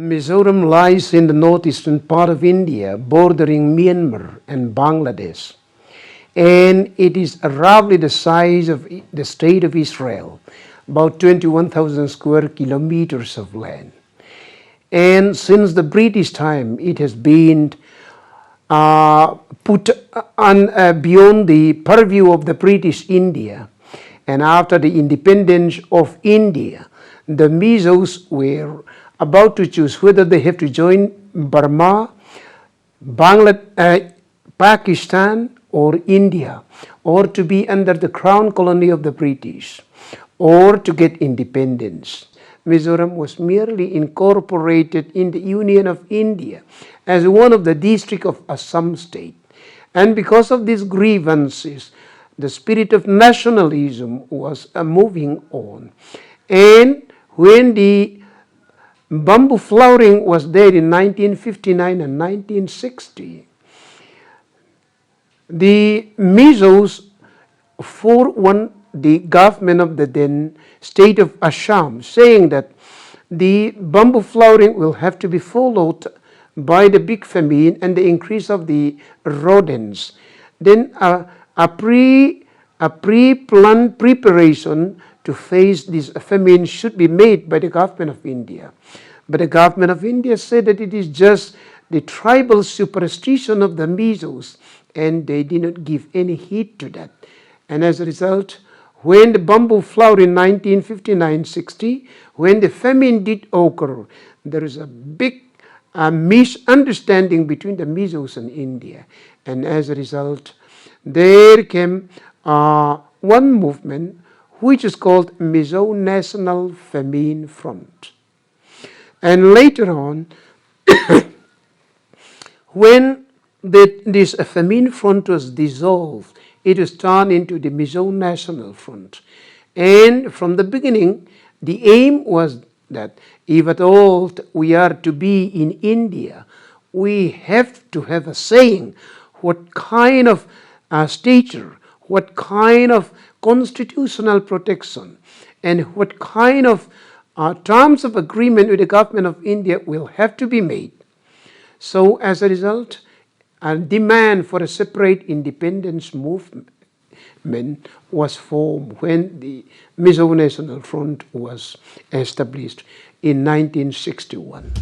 Mizoram lies in the northeastern part of India, bordering Myanmar and Bangladesh. And it is roughly the size of the state of Israel, about 21,000 square kilometers of land. And since the British time, it has been uh, put on, uh, beyond the purview of the British India. And after the independence of India, the Mizos were about to choose whether they have to join Burma, Bangladesh, uh, Pakistan, or India, or to be under the crown colony of the British, or to get independence. Mizoram was merely incorporated in the Union of India as one of the districts of Assam state. And because of these grievances, the spirit of nationalism was uh, moving on. And when the bamboo flowering was there in 1959 and 1960, the Mizos forewarned the government of the then state of Assam, saying that the bamboo flowering will have to be followed by the big famine and the increase of the rodents. Then a, a pre a pre-planned preparation to face this famine should be made by the government of India. But the government of India said that it is just the tribal superstition of the Mizos, and they did not give any heed to that. And as a result, when the bamboo flowered in 1959-60, when the famine did occur, there is a big uh, misunderstanding between the Mizos and India. And as a result, there came uh, one movement which is called Mizo National Famine Front. And later on, when the, this Famine Front was dissolved, it was turned into the Mizo National Front. And from the beginning, the aim was that if at all we are to be in India, we have to have a saying what kind of uh, stature, what kind of constitutional protection, and what kind of uh, terms of agreement with the government of India will have to be made. So, as a result, a demand for a separate independence movement was formed when the Mizo National Front was established in 1961.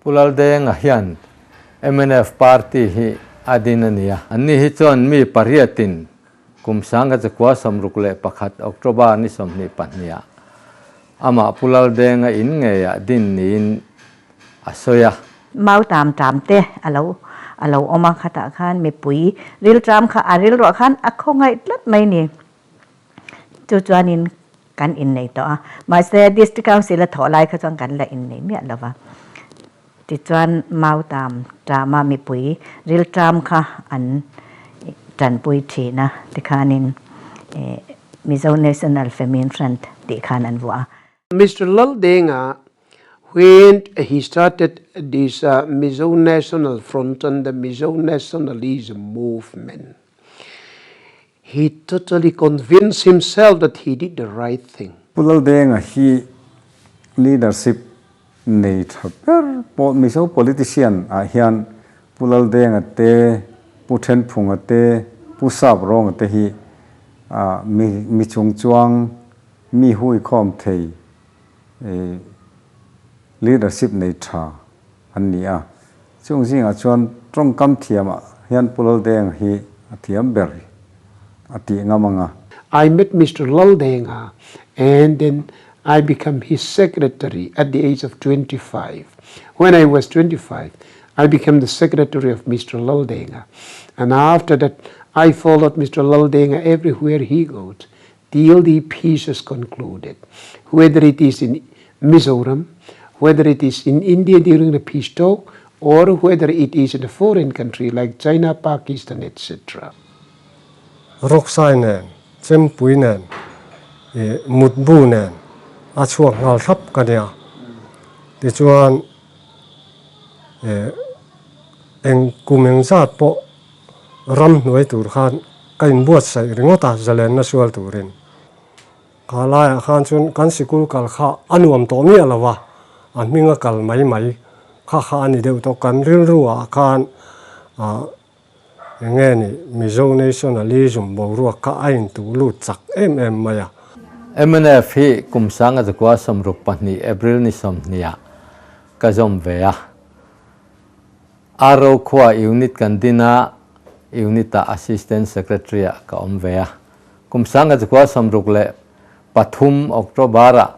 Pu Laldenga hian mnf party hi a din a ni a. Anni hi chuan mi pariatin kum 1961 October ni 22 ah amah Pu Laldenga in ngeiah din niin a sawi a. Mau tam tam te a lo a lo awm a, khatah khan mipui rilṭam kha a rilruah khan a khawngaih tlat mai ni. Chu chuanin kan innei tawh a, mahse District Council a thawh lai kha chuan kan la innei miah lo va. Tichuan Mautam Tama mipui rilṭam kha an ṭanpui ṭhin a, tikhanin Mizo National Famine Front tih khan an vuah a. Mister Laldenga, when he started this Mizo National Front and the Mizo Nationalism movement, He totally convinced himself that he did the right thing. Pu Laldenga hi leadership nei tha ber pawh Mizo politician ah hian Pu Laldenga te, Pu Thenphunga te, Pu Sap Rawnga te hi mi mi chungchuang mi huikhawm thei leadership nei tha an ni a. Chung zingah chuan tawngkam thiamah hian Pu Laldenga hi a thiam ber a tih ngam ang a. I met Mister Laldenga and then I become his secretary at the age of 25. When I was 25, I became the secretary of Mister Laldenga. And after that, I followed Mister Laldenga everywhere he goes till the peace is concluded. Whether it is in Mizoram, whether it is in India during the peace talk, or whether it is in a foreign country like China, Pakistan, etc. Rawksai nen, chempui nen, ih mutbu nen a chhuak nghal thlap ka nia. Tichuan ih eng kum eng zat pawh ram hnuai tur khan ka inbuatsaih ringawt a, zalenna sual turin. Kha laiah khan chuan kan sikul kal kha a nuam tawh miah lo va, a hming a kal mai mai kha kha a ni deuh tawh. Kan rilru ah khan ah eng nge ni Mizo nationalism boruak kha a intuh lut chak em em mai a. Mnf hi kum sanga zakua 62 April ni 20 ah ka zawm ve a. Aro khua unit kan din a, unit ah Assistant Secretary ah ka awm ve a. Kum sanga zakua 63 October ah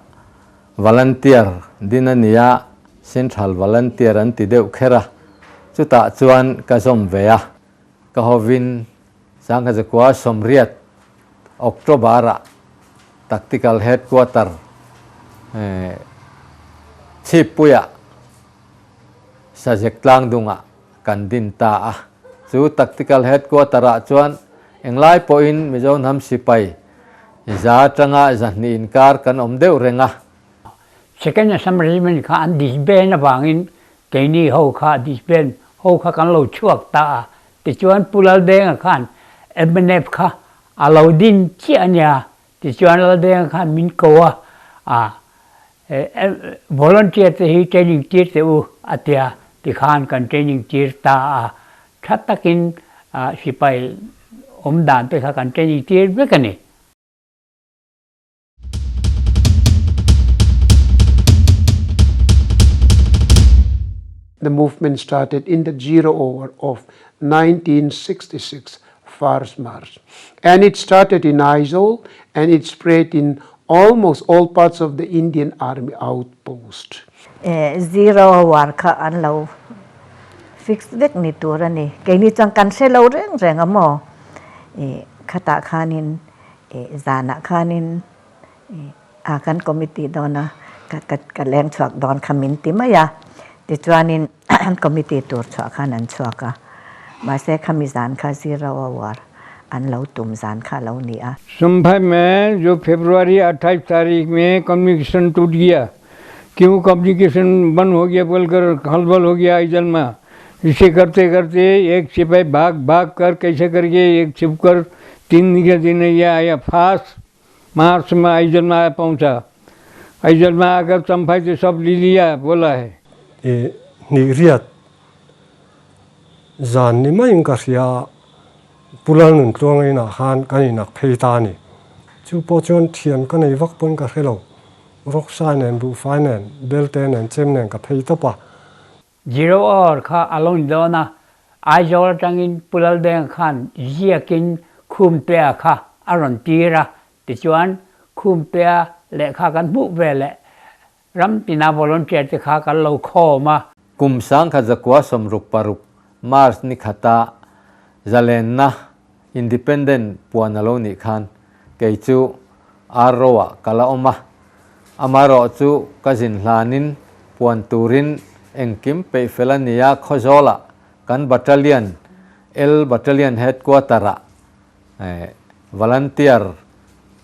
Volunteer din a ni a, Central Volunteer an ti deuh kher a, chutah chuan ka zawm ve a. Ka hovin 1980 October ah Tactical Headquarter Chhippuiah Sajek tlangdungah kan din ta a. Chu Tactical Headquarter ah chuan englai pawhin Mizo hnam sipai za atanga 200 inkar kan awm deuh reng a. Second Assam Regiment kha an disband avangin keini ho kha disband ho kha kan lo chhuak ta a. Tichuan Pu Laldenga khan mnf kha a lo din chiah a nia. Tichuan Laldenga khan min ko a, a volunteer te hi training tir teh u a tia, tikhan kan training tir ta a. Tha takin sipai awm dan te kha kan training tir vek a ni. The movement started in the zero hour of 1966 1st March. And it started in Aizawl and it spread in almost all parts of the Indian Army outpost. Zero hour kha an lo fix vek ni tur a ni. Keini chuan kan hre lo reng reng a maw? Khatah khanin zanah khanin a kan committee dawn a, ka leng chhuak dawn kha min ti mai a. Tichuanin committee tur chhuah khan an chhuak a, mahse khami zan kha zero hour an lo tum zan kha a lo ni a. Champhai में जो February 28 तारीख में communication टूट गया क्यों कम्युनिकेशन बंद हो गया बोलकर हलबल हो गया आइजल में इसे करते करते एक सिपाही भाग भाग कर कैसे करके एक छिप कर 3 के दिन यह आया फास्ट मार्च में आइजल में आया पहुंचा आइजल में आकर चंपाई से सब ले लिया बोला है I hnih riat zan ni maiin ka hria a, Pu Lalnuntluanga inah khan kan inak phei ta a ni. Chu pawh chuan thian ka nei vak pawn ka hre lo. Rawksai nen, buhfai nen, belte nen, chem nen ka phei tawp a. Zero hour kha a lo ni dawn a, Aizawl atangin Pu Laldenga khan ziakin Khumtea kha a rawn tir a, tichuan Khumtea lehkha kan hmuh ve leh ram tina volunteer te kha kan lo khawm a. Kum 1966 March ni khata zalenna, Independent, puan a lo nih khan kei chu RO ah ka la awm a, amaherawh chu ka zin hlanin puan turin engkim peih fel a nia Khawzawlah kan Battalion, L Battalion Headquarter ah volunteer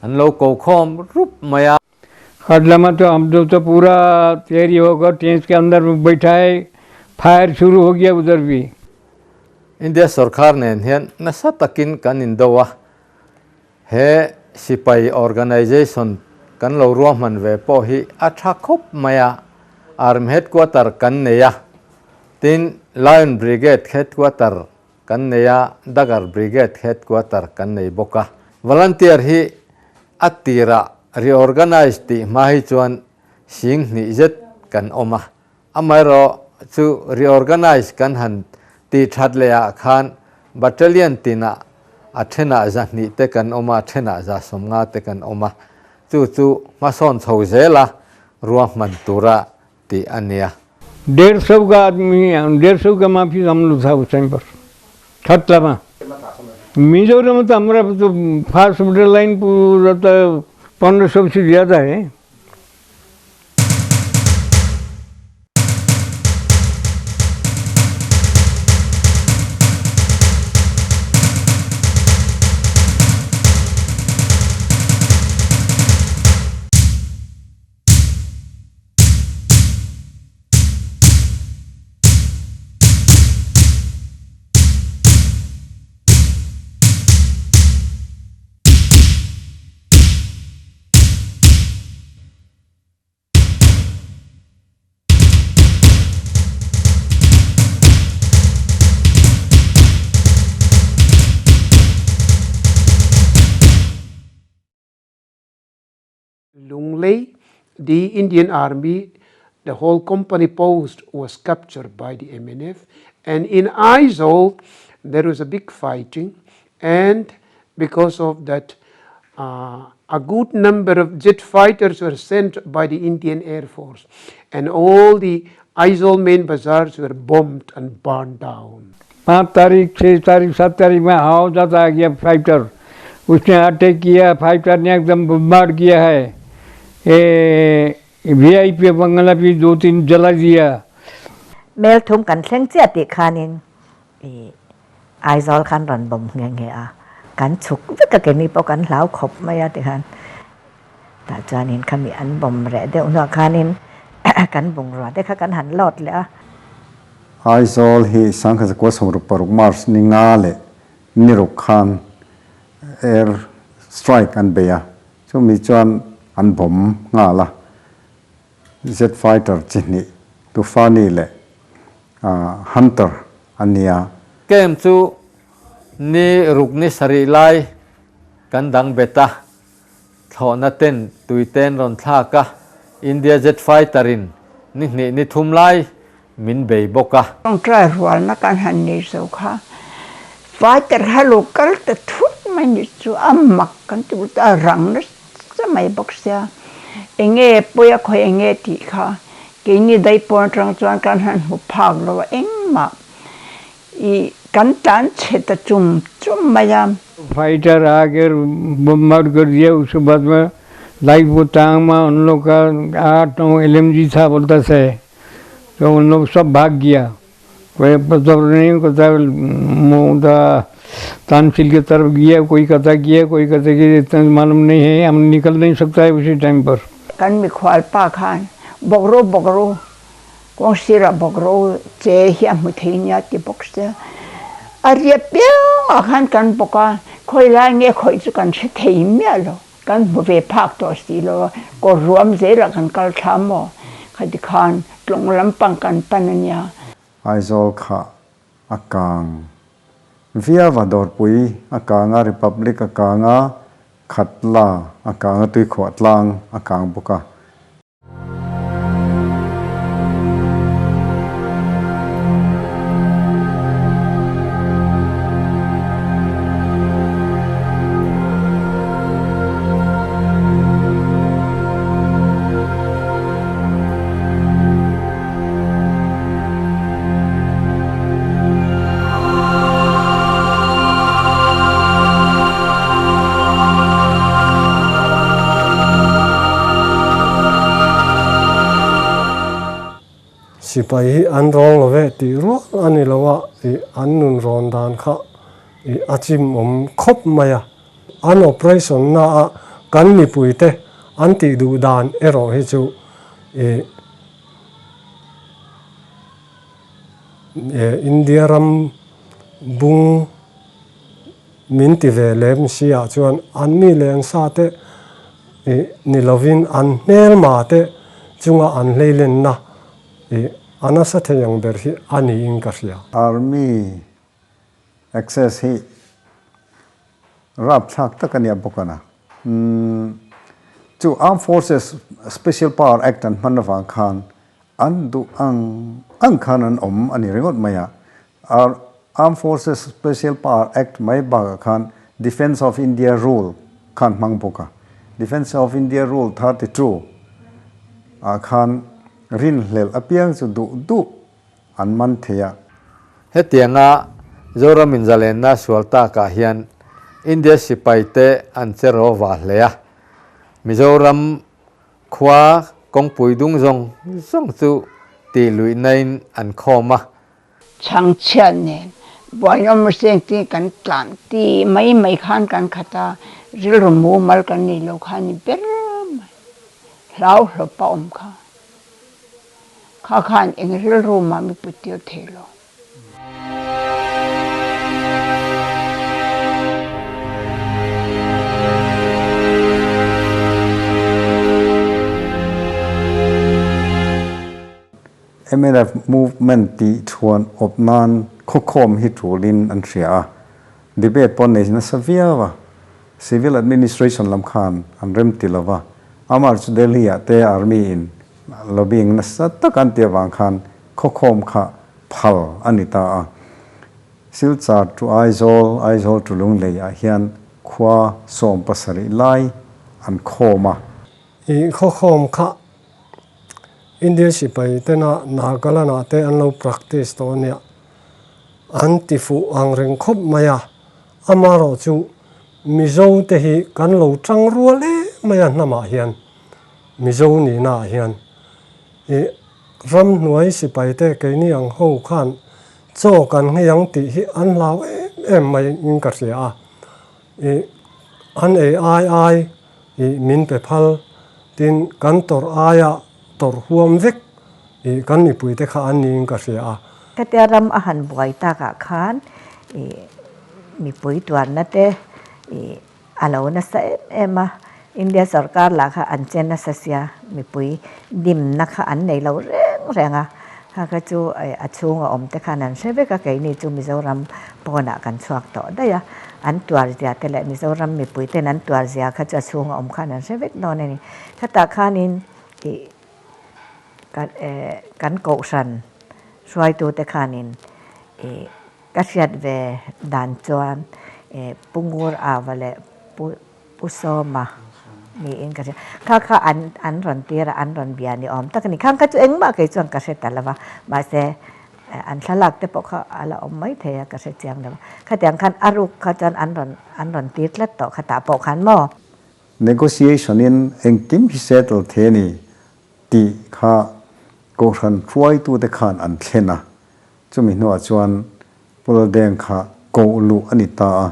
an lo ko khawm rup mai a. Khatlama तो हम लोग तो पूरा तैयारी होकर टेंट के अंदर बैठा है फायर शुरू हो गया उधर भी India sorkar nen hian nasa takin kan indo a, he sipai organisation kan lo ruahman ve pawh hi a tha khawp mai a, Army headquarter kan nei a, tin Lion Brigade headquarter kan nei a, Dagger Brigade headquarter kan nei bawk a. Volunteer hi a tirah reorganize tih hma hi chuan sing hnih zet kan awm a, amaherawh chu reorganize kan han tih that leh ah khan battalion tinah a thenah 200 te kan awm a, a thenah 150 te kan awm a, chu chu hmasawn chho zela ruahman tura tih a nia. डेढ़ सौ का आदमी 150 का माफी हम लोग था उस टाइम पर खटलामा मिजोरम में तो हमारा तो fast metre line पूरा तो 1500 से ज़्यादा है। Lunglei, the Indian Army, the whole company post was captured by the MNF. And in Aizawl, there was a big fighting. And because of that, uh, a good number of jet fighters were sent by the Indian Air Force. And all the Aizawl main bazaars were bombed and burned down. पाँच तारीख छः तारीख सात तारीख में हवा जाता आ गया फाइटर उसने अटैक किया फाइटर ने एकदम बम्बार्ड किया है ए वीआईपी बंगला भी दो तीन जला दिया Mel thum kan thleng chiah tih khanin i Aizawl khan rawn bawm nghe nghe a, kan chhuk vek a keini pawh kan hlau khawp mai a tikhan tah chuanin khami an bawm reh deuh hnuah khanin kan bungrua te kha kan han load leh a. Aizawl hi Sangkhat 16 March ni nga leh ni ruk khan air strike an bei a, chumi chuan an bawm nghal a, Jet fighter chi hnih Tufani leh Hunter a nia. Camp chu ni ruk ni sarih lai kan dang bet a, thlawhna ten tui ten rawn thlak a, India jet fighter in ni hnih ni thum lai min bei bawk a. Tawngtai rualna kan han nei zo kha fighter kha lo kal ta thut mai ni chu a mak kan ti lut a, rang nasa mai bawk sia enge pawi a khawi enge tih kha keini daipawn atang chuan kan han hmu phak lo a engmah i kan tlan chhe ta chum chum mai a. Fighter आके bombard कर दिया उसके बाद में लाइफ वो टांग में उन लोग का आठ नौ L M G था बोलता से तो उन लोग सब भाग गया कोई पता नहीं कहता तानसिल की तरफ गया कोई कहता किया कोई कहता कि इतना मालूम नहीं है हम निकल नहीं सकता है उसी टाइम पर Kan mikhual pa khan bawk ro bawk ro kawng sirah bawk ro che hi a hmu thei nia ti bawk sia. A riah piang ah khan kan bawk a, khawi lai nge khawih chu kan hre thei miah lo. Kan hmu ve phak tawh si lo a, kawr ruam zelah kan kal thla maw? Khati khan tlawng lampang kan pan a nia. Aizawl kha a kang viau a, Dawrpui a kang a, Republic a kang a, Khatla a kang a, Tuikhuah tlang a kang bawk a. Sipai hi an rawng lo ve tih rual a ni lo a, ih an nun rawn dan kha ih a chim awm khawp mai a. An operation na a kan mipuite an tih duh dan erawh hi chu ih India ram bung min ti ve lem si ah chuan an mi leh an sa te ih ni lovin an hmelma te chunga an hleilenna ih a nasa thei ang ber hi a niin ka hria. Army access hi rapthlak tak a nia bawk a na. Umm chu Armed Forces Special Power Act an hman avang khan an duh ang ang khan an awm a ni ringawt mai a. Armed Forces Special Power Act mai bakah khan Defence of India Rule khan hmang bawk a. Defence of India Rule 32 ah khan rinhlelh apiang chu duh duh an man thei a. Hetianga Zoram inzalenna sual takah hian India sipaite an che ro va hle a, Mizoram khua kawngpui dung zawng zawng chu tih luihnain an khawm a. Chhangchhiat nen buaina awm seng te kan tlan ti mai mai khan kan khat a, rilru mumal kan nei lo kha a ni ber mai. Hlauhlawp a awm kha. Kha khan eng rilru mah mi put tir thei lo. Mnf movement tih chhuan awp nan khawkhawm hi tulin an hria a, debate pawh nei nasa viau a, civil administration lam khan an rem ti lova. Amar chu Delhi ah te Army in lobbying nasa tak an tih avang khan khawkhawm kha phal a ni ta a. Silchar to Aizawl, Aizawl to Lunglei ah hian khua 17 lai an khawm a. I khawkhawm kha India sipai tena Nagaland ah te an lo practice tawh a nia. An ti fuh ang reng khawp mai a, amarawh chu Mizo te hi kan lo tang rual em mai a hnamah hian, Mizo nihna ah hian. I ramhnuai sipai te keini ang ho khan chaw kan nghei ang tih hi an hlau em em mai in ka hria a. I an ei ai ai i min pe phal tin kan tawrh aia tawrh huam vek i kan mipui te kha an niin ka hria a. Hetia ram a han buai takah khan i mipui tuarna te i a lo nasa em em a, India sorkar lah kha an che nasa sia mipui dimna kha an nei lo reng reng a, kha kha chu a chhunga awm te khan an hre vek a, keini chu Mizoram pawnah kan chhuak tawh daih a, an tuar zia te leh Mizoram mipui ten an tuar zia kha chu a chhunga awm khan an hre vek dawn a ni. Khatah khanin ih kan kohhran hruaitute khanin ih Ka hriat ve dan chuan Pu Ngur Ava leh Pu Pu Sawma niin ka hria. Kha kha an an rawn tir a, an rawn bia ni awm tak a ni. Khang kha chu engmah kei chuan ka hre ta lo va, mahse an thlalak te pawh kha a la awm mai thei a, ka hre chiang lo va. Khatiang khan a ruk kha chuan an rawn an rawn tir tlat tawh kha tah pawh khan maw? Negotiation in engkim hi settle thei a ni tih kha Kohhran hruaitute khan an thlen a, Chumi hnuah chuan Pu Laldeng kha koh luh a ni ta a,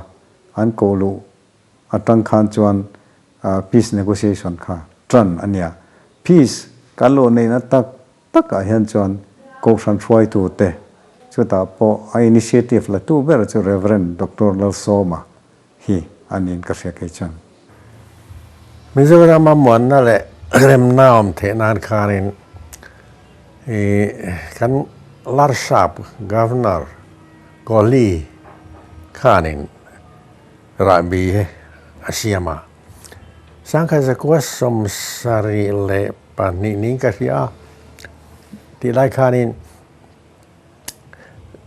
an koh luh atang khan chuan peace negotiation kha tan a nia. Peace kan lo neihna tak takah hian chuan Kohhran hruaitute, chutah pawh a initiative la tu ber chu Rev. Doctor Lalsawma hi a niin ka hria kei chuan. Mizorama muanna leh remna awm theih nan khanin i kan Larsap Governor Kohli khanin rahbi hi a siam a. Sangkhat zakua 72 niin ka hria a tih lai khanin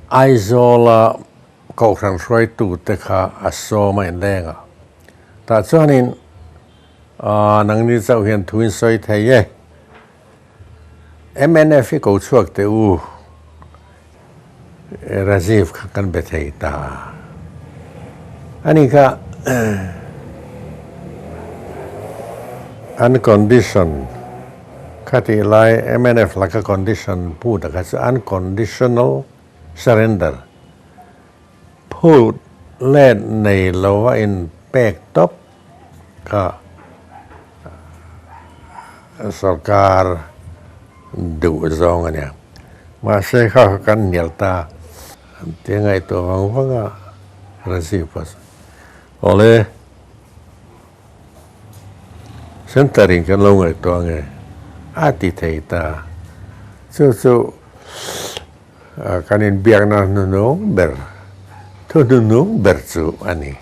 Aizawla Kohhran hruaitute kha a sawm a inleng a. Tah chuanin, Aw, nangni chauh hian thu in sawi thei e. Mnf hi ko chhuak teh u, Rajiv kha kan be thei ta. Ani kha an condition kha tih lai mnf laka condition put a kha chu unconditional surrender phut let nei lo a in pek tawp kha sorkar duh zawng a nia. Mahse kha kha kan hnial ta tia ngaihtuah vang vang a Rajiv a awle Center in kan lo ngaihtuah nge a ti thei ta. Chu chu kan inbiakna hnuhnung ber, thu hnuhnung ber chu a ni.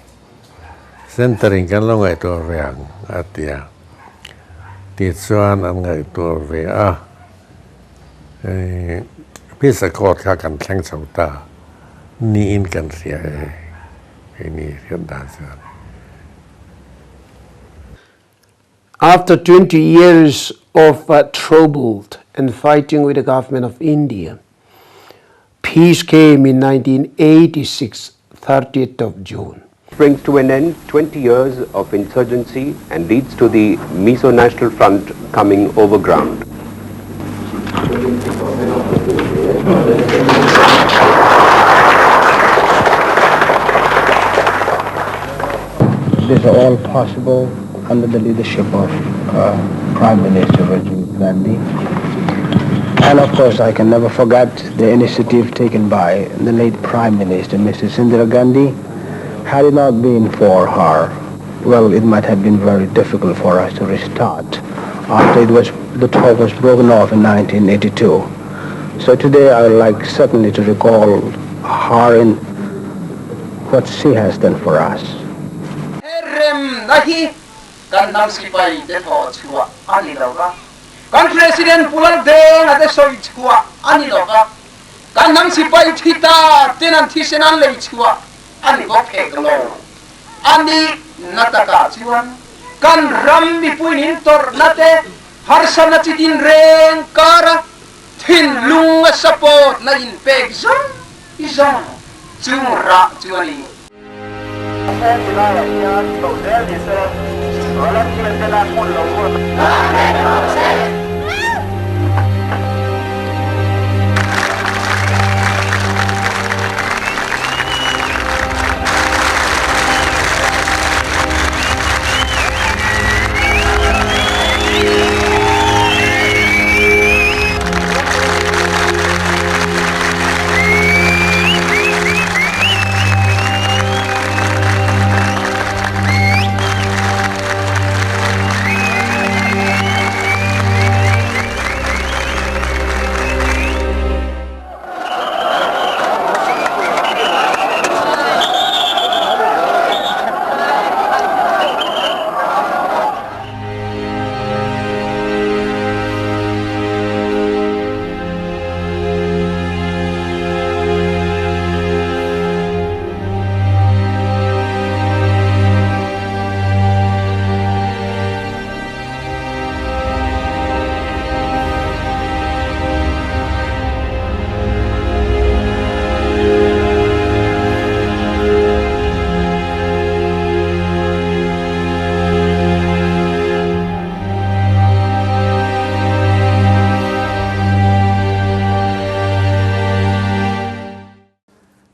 Center in kan lo ngaihtuah ve ang a ti a. Tichuan an ngaihtuah ve a. Peace Accord kha kan thleng chho ta niin kan hria e, keini hriat dan chuan. After 20 years of uh, troubled and fighting with the government of India, peace came in 1986, 30th of June. Brings to an end 20 years of insurgency and leads to the Mizo National Front coming overground. These are all possible under the leadership of uh, Prime Minister Rajiv Gandhi. And of course, I can never forget the initiative taken by the late Prime Minister, Mrs. Indira Gandhi. Had it not been for her, well, it might have been very difficult for us to restart after it was the talk was broken off in 1982. So today I would like certainly to recall her in what she has done for us. He remna hi Kan hnam sipai te thawh chhuah a ni lo va, kan President Pu Laldenga te sawi chhuah a ni lo va, kan hnam sipai thi ta ten an thisen an lei chhuah a ni bawk hek lo. A nih na takah chuan kan ram mipuinin tawrhna te harsatna chi din reng kara thinlung a support na inpek zawng zawng chung rah chu a ni. Heng tilaiah hian chhoh zel ni se, volunteer te tan hmun lo ruat a.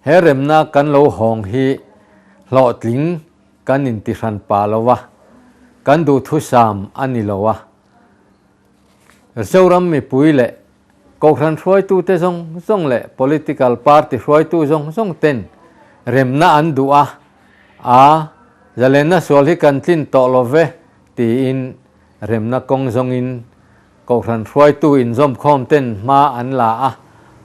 He remna kan lo hawng hi hlawhtling kan intihran pah lo a, kan duhthusam a ni lo a. Zoram mipui leh Kohhran hruaitute zawng zawng leh political party hruaitu zawng zawng ten remna an duh a, a zalenna sual hi kan tlin tawh lo ve tiin remna kawng zawngin Kohhran hruaitu inzawmkhawm ten hma an la a,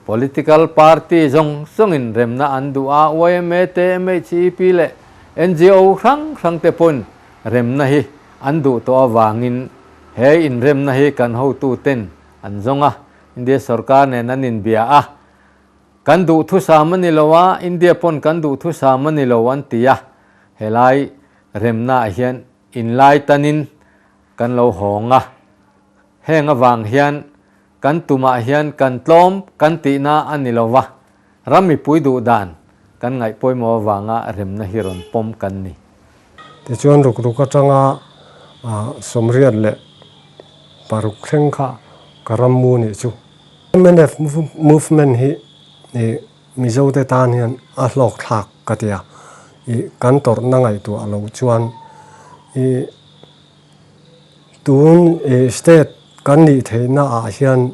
political party zawng zawngin remna an duh a, yma te, MHEP leh ngo hrang hrang te pawhin remna hi an duh tawh avangin he inremna hi kan hotu ten An zawng a, India sorkar nen an inbia a, kan duhthusam a ni lo a, India pawn kan duhthusam a ni lo an ti a, helai remnaah hian inlai tanin kan lo hawng a, heng avang hian kan tumah hian kan tlawm kan tihna a ni lo va, ram mipui duh dan kan ngaih pawimawh avanga remna hi rawn pawm kan ni. Tichuan rukruk atanga sawmriat leh paruk thleng kha ka ram mu nih chu. Mnf movement hi Mizo te tan hian a hlawk thlak ka ti a, kan tawrhna ngaihtuah loh chuan tun state kan nih theihna ah hian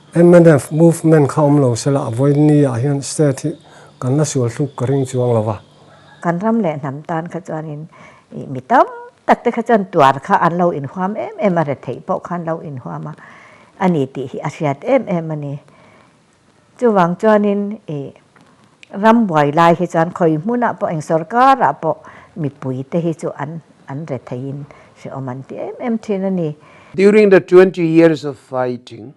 Mnf movement kha awm lo sela a vawiin ni ah hian state hi kan la sual hluk ka ring chuang lo va. Kan ram leh hnam tan kha chuanin ih mi tam tak te kha chuan tuar kha an lo inhuam em em a, retheih pawh khan lo inhuam a, a ni tih hi a hriat em em a ni. Chuvang chuanin ih ram buai lai hi chuan khawi hmunah pawh eng sorkarah pawh mipui te hi chu an an retheiin hrehawm an ti em em thin a ni. During the 20 years of fighting,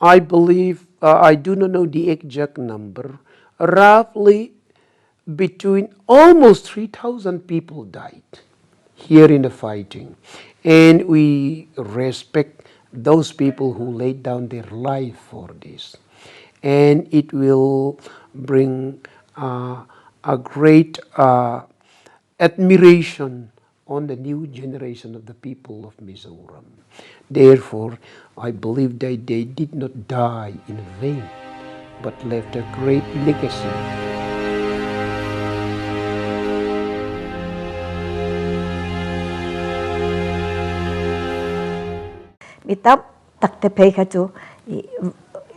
I believe, uh, I do not know the exact number, roughly between almost 3,000 people died here in the fighting. And we respect those people who laid down their life for this. And it will bring uh, a great uh, admiration on the new generation of the people of Mizoram. Therefore, I believe that they did not die in vain, but left a great legacy. Mi tam tak te phei kha chu ih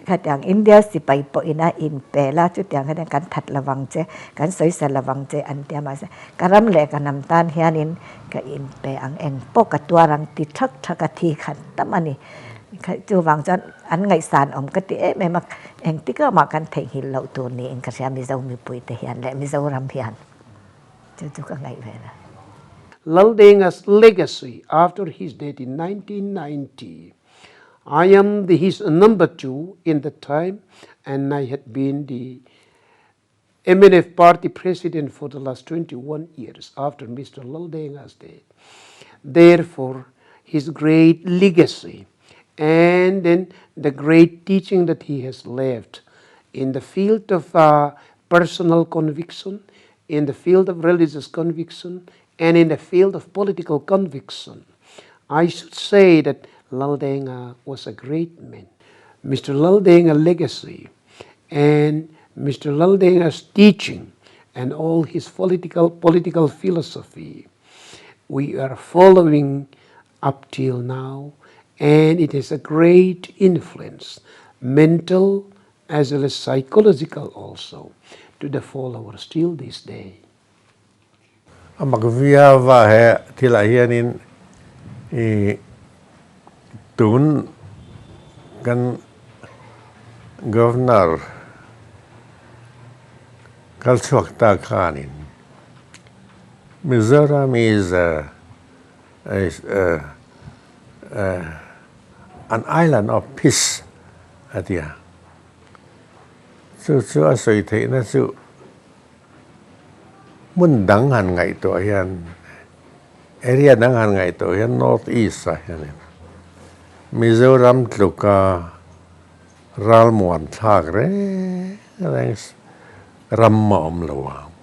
khatiang India sipai pawhin a inpel a, chutiang kha kan that lovang che, kan sawisel lovang che an ti a, mahse ka ram leh ka hnam tan hianin ka inpe ang eng pawh ka tuar ang ti thak thak a thi khat tam a ni. Chuvang chuan an ngaihsan awm ka ti em em a, engtik lamah kan theihnghilh loh tur niin ka hria Mizo mipui te hian leh Mizoram hian chu chu ka ngaih ve la. Laldenga's legacy after his death in 1990. I am the, his number two in the time, and I had been the MNF party president for the last 21 years after Mr. Laldenga's death. Therefore, his great legacy and then the great teaching that he has left in the field of uh, personal conviction, in the field of religious conviction, and in the field of political conviction. I should say that Laldenga was a great man. Mr. Laldenga legacy and Mr. Laldenga's teaching and all his political, political philosophy we are following up till now, and it has a great influence, mental as well as psychological also, to the followers till this day. A mak viau va he thilah hianin i tun kan Governor kal chhuak ta khanin Mizoram is a is a an island of peace a ti a. Chu chu a sawi theihna chu hmun dang han ngaihtuah hian area dang han ngaihtuah hian North East ah hianin Mizoram tluka ralmuan thlak reng reng ram a awm lo ang.